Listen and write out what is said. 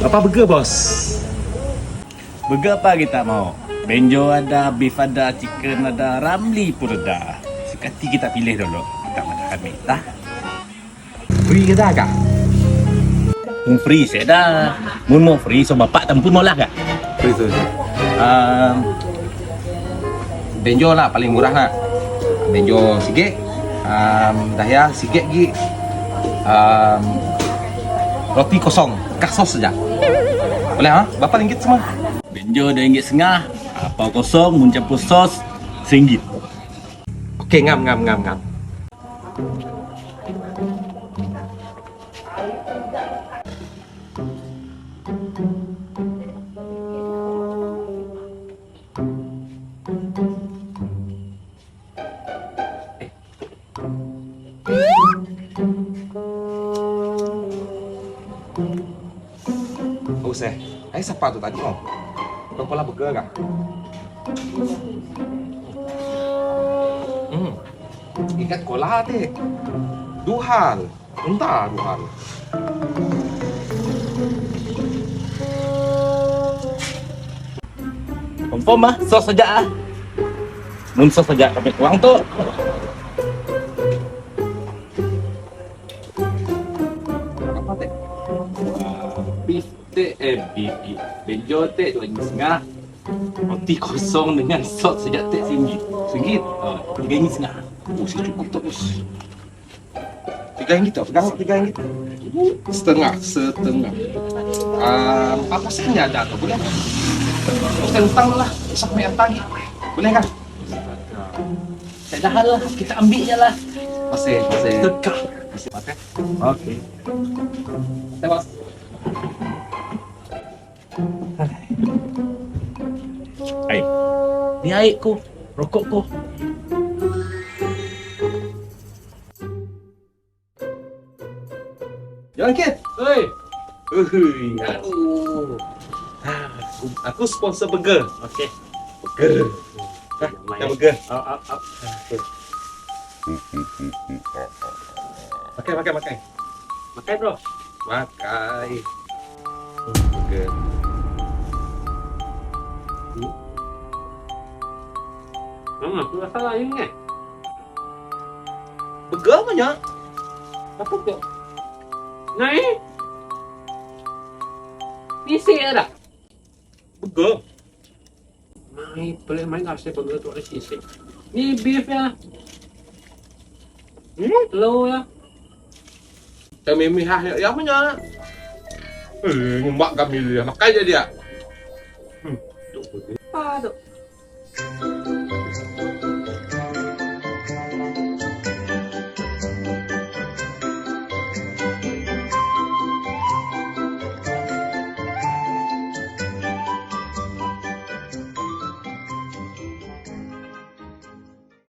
Berapa burger bos? Burger apa kita mau? Benjo ada, beef ada, chicken ada, ramli pun ada. Suka hati kita pilih dulu. Kita madah kami. Tah. Free ke dah kah? Mun free saya dah. Mun mau free so bapak tampun mau lah kah? Free tu. Um, Benjo lah paling murah lah. Benjo sikit. Dah ya sikit lagi. Roti kosong, kasos saja. Boleh ha? Berapa ringgit semua? Benjo RM2.50, apa kosong mun campur sos RM1. Okey, ngam ngam ngam ngam. Oh, seh. Eh, siapa tu tadi oh? Kau pola burger kah? Ikat kola te. Dua hal. Entah dua hal. Confirm ah, sos saja ah. Mun sos saja kami kurang tu. Apa te? Beef te eh beef, beef. Benjo te RM2.50. Roti kosong dengan sos saja te RM1. RM1? Oh, RM3.50. Oh, si cukup tu bos. RM3 tu, pegang RM3. Setengah, setengah. Apa sennya ada tu boleh? Kita hutang lah, esok mai hutang. Boleh kan? Tak ada hal lah, kita ambil je lah. Pasir, pasir. Sedekah. Pasir, pasir. Okey. Terima bos. Hai. Ni air ku, rokok ku. Jalan kit. Oi. Ui, aduh. Aku sponsor burger. Okey. Burger. Dah, dah burger. Au, au, au. Makan, makan, makan. Makan bro. Makan. Burger. Aku rasa lain kan? Burger banyak. Apa tu? Naik. Bisik dah. Burger. Mai boleh main kasih burger tu ada sisik. Ni beef ya. Telur ya. Kami mi hah ya banyak. Eh, nyemak kami dia. Makan je dia. Apa tu?